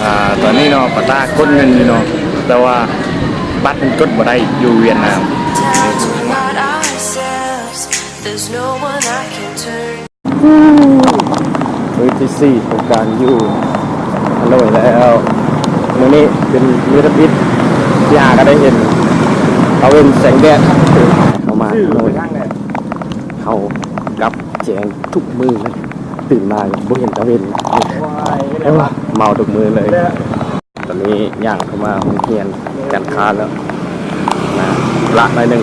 ອ່າ ຕອນນີ້ເນາະ ປາຕ້າກົດເງິນຢູ່ເນາະ ແຕ່ວ່າບັດມັນກົດບໍ່ໄດ້ຢູ່ຫວຽດນາມ. ມື້ທີສີ່ຂອງການຢູ່ຮາໂນ້ຍແລ້ວ. ມື້ນີ້ເປັນມື້ທຳອິດທີ່ຫາກໍໄດ້ເຫັນຕາເວັນແສງແດດ. ເຮົາມາຮາໂນ້ຍ ເຮົາກັບແຈ້ງທຸກມື້ເລີຍ, ຕື່ນມາບໍ່ເຫັນຕາເວັນ, ໂອ້ຍ ເມົາທຸກມື້ເລີຍ. ຕອນນີ້ຍ່າງເຂົ້າມາໂຮງຮຽນການຄ້າແລ້ວ ມາລະໜ້ອຍໜຶ່ງ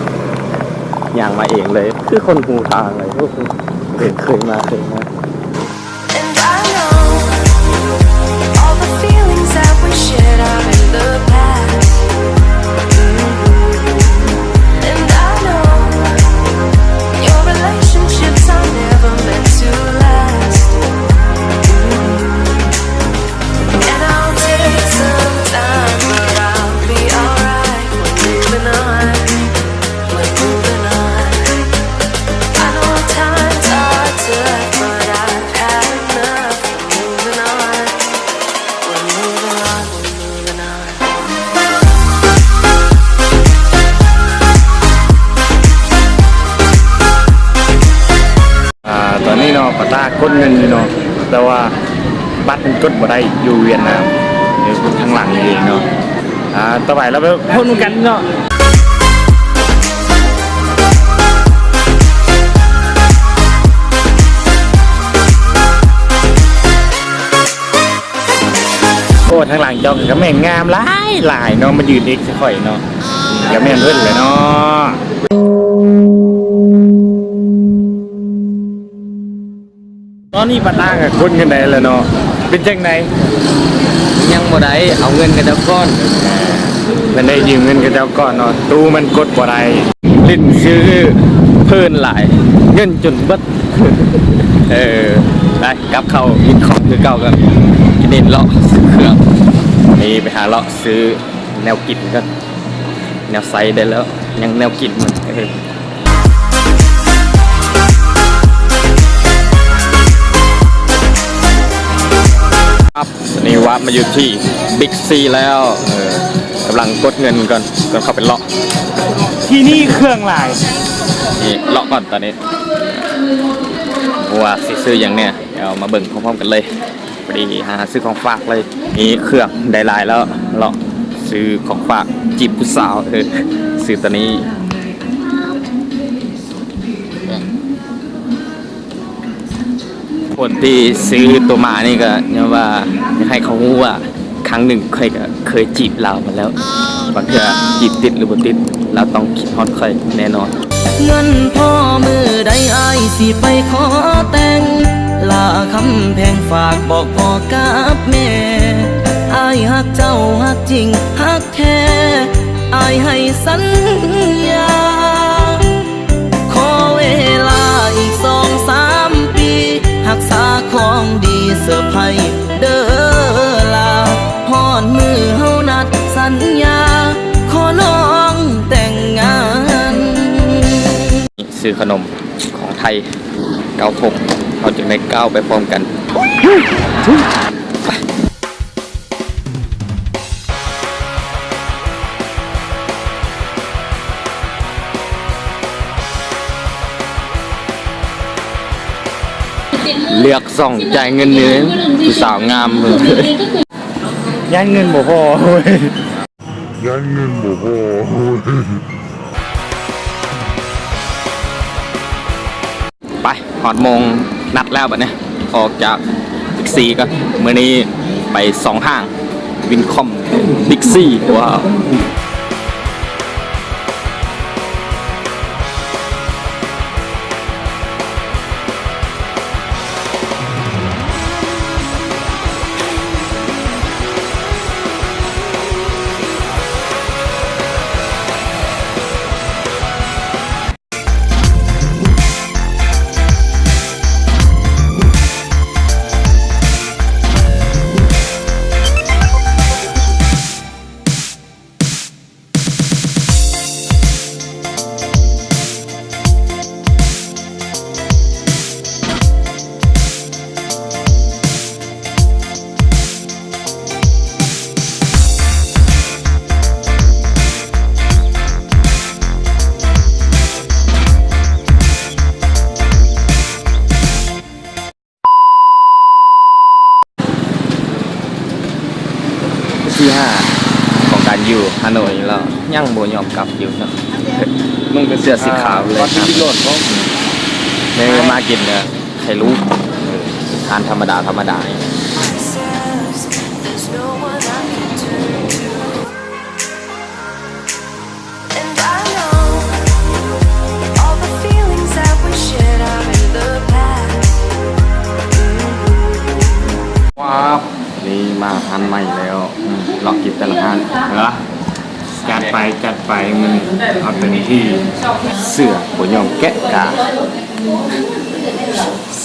ຍ່າງມາເອງເລີຍ ຄືຄົນຮູ້ທາງເລີຍ. ໂອ້ໂຫ ເຄີຍ ເຄີຍມາ ເຄີຍມາ. And I know all the feelings that we shared are in the past. Mm-hmm. And I know your relationships are never meant to last. Mm-hmm. And I'll take some time, but I'll be alright. We're moving on, we're moving on. I know times are tough, but I've had enough. We're moving on, we're moving on, we're moving on. ອ່າ ຕອນນີ້ເນາະ ປາຕ້າກົດເງິນຢູ່ເນາະ ແຕ່ວ່າບັດມັນກົດບໍ່ໄດ້ຢູ່ຫວຽດນາມ ຢູ່ທາງຫຼັງນີ້ເອງເນາະ. ອ່າ ຕໍ່ໄປເຮົາໄປພົບກັນເນາະ. ໂອ້ ທາງຫຼັງເຈົ້າກໍແມ່ນງາມຫຼາຍໆເນາະ ມາຢືນເອກໃສ່ຂ້ອຍເນາະ ກໍແມ່ນເພິ່ນແຫຼະເນາະ. ຕອນນີ້ປາຕ້າກໍກົດເງິນໄດ້ແລ້ວເນາະ ເປັນຈັ່ງໃດ? ຍັງບໍ່ໄດ້ ເອົາເງິນເຂົາເຈົ້າກ່ອນ. ມັນໄດ້ຢືມເງິນເຂົາເຈົ້າກ່ອນເນາະ ຕູ້ມັນກົດບໍ່ໄດ້. ຫຼິ້ນຊື້ເພີນຫຼາຍ ເງິນຈົນເບິດ. ເອີ ໄປ ກັບເຂົ້າ ກິນຂອງຄືເກົ່າກັນ ກິນເນັດເລາະຊື້ເຄື່ອງ ນີ້ໄປຫາເລາະຊື້ແນວກິນກັນ ແນວໃຊ້ໄດ້ແລ້ວ ຍັງແນວກິນ. ເອີ ຄັບ ຕອນນີ້ວາບມາຢູ່ທີ່ Big C ແລ້ວ ເອີ ກຳລັງກົດເງິນກ່ອນ ກ່ອນເຂົ້າໄປເລາະ. ທີ່ນີ້ເຄື່ອງຫຼາຍ ນີ້ເລາະກ່ອນຕອນນີ້ ບໍ່ວ່າຊິຊື້ຫຍັງແດ່ ດຽວມາເບິ່ງພ້ອມໆກັນເລີຍ. ພໍດີຫາຊື້ຂອງຝາກເລີຍ ມີເຄື່ອງໄດ້ຫຼາຍແລ້ວ ເລາະຊື້ຂອງຝາກຈີບຜູ້ສາວ. ເອີ ຊື້ຕົວນີ້. ຜົນທີ່ຊື້ຕົວໝານີ້ກໍຍ້ອນວ່າ ຢາກໃຫ້ເຂົາຮູ້ວ່າ ຄັ້ງໜຶ່ງຂ້ອຍກໍເຄີຍຈີບລາວມາແລ້ວ. ບາງເທື່ອຈີບຕິດຫຼືບໍ່ຕິດ ລາວຕ້ອງຄິດຮອດຂ້ອຍແນ່ນອນ. ເງິນພໍມື້ໃດອ້າຍຊິໄປຂໍແຕ່ງ ຫຼ້າຄຳແພງຝາກບອກພໍ່ກັບແມ່ ອ້າຍຮັກເຈົ້າຮັກຈິງຮັກແທ້ ອ້າຍໃຫ້ສັນຍາ ຂໍເວລາອີກສອງສາມປີ ຮັກສາຂອງດີເຊີໄພເດີຫຼ້າ ຮອດມື້ເຮົານັດສັນຍາ ຂໍນ້ອງແຕ່ງງານ. ຊື້ຂະໜົມຂອງໄທເກົ້າຖົງ ເຮົາຈຶ່ງໄດ້ກ້າວໄປພ້ອມກັນ. ເລືອກຊ່ອງຈ່າຍເງິນນີ້ ຜູ້ສາວງາມ. ຢ້ານເງິນບໍ່ພໍເວີຍ. ຢ້ານເງິນບໍ່ພໍເວີຍ. ໄປ ຮອດໂມງນັດແລ້ວບັດນີ້ ອອກຈາກ Big C ກ່ອນ. ມື້ນີ້ໄປສອງຫ້າງ ວິນຄອມ Big C. ວ້າວ. ຢູ່ຮາໂໜຍແລ້ວ ຍັງບໍ່ຍອມກັບຢູ່ເນາະ. ນຸ່ງແຕ່ເສື້ອສີຂາວເລີຍ ເອີ ມາກິນເດີ ໄຂ່ລູກ ເອີ ທານທຳມະດາ ທຳມະດາ. And I know all the feelings that we shared are in the past. ວ້າວ ນີ້ມາຮ້ານໃໝ່ແລ້ວ ອືມ ລອງກິນແຕ່ລະຮ້ານ ເອີ ຈັດໄປ ຈັດໄປ ມື້ນີ້ເອົາເຕັມທີ່ ເສື້ອບໍ່ຍອມແກະກາ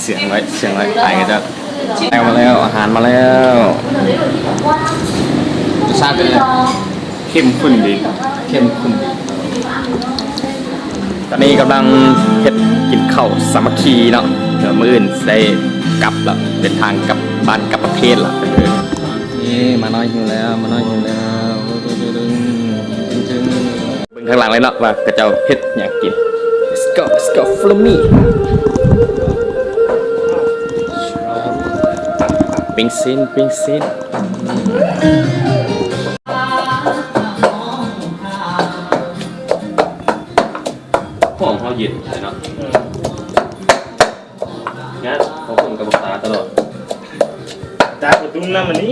ສຽງໄວ້ ສຽງໄວ້ ໄປກັນເດີ. ແລ້ວ ມາແລ້ວ ອາຫານມາແລ້ວ. ລົດຊາດເປັນໄງ? ເຂັ້ມຂຸ້ນດີ ເຂັ້ມຂຸ້ນດີ. ຕອນນີ້ກຳລັງເຮັດກິນເຂົ້າສາມັກຄີເນາະ ເພື່ອມື້ອື່ນຊິໄດ້ກັບລະ ເດີນທາງກັບບ້ານກັບປະເທດລະ. ເອີ ນີ້ ໝານ້ອຍຫິວແລ້ວ ໝານ້ອຍຫິວແລ້ວ. ເບິ່ງຂ້າງຫຼັງເລີຍເນາະ ວ່າເຂົາເຈົ້າເຮັດຫຍັງກິນ. Let's go, let's go, follow me. ປີ້ງຊີ້ນ ປີ້ງຊີ້ນ. ຂອງເຮົາເຢັນເນາະ ງານຂອງເພິ່ນກະບໍ່ຕາຕະຫຼອດ ຕາກະຕຸ້ມນຳອັນນີ້.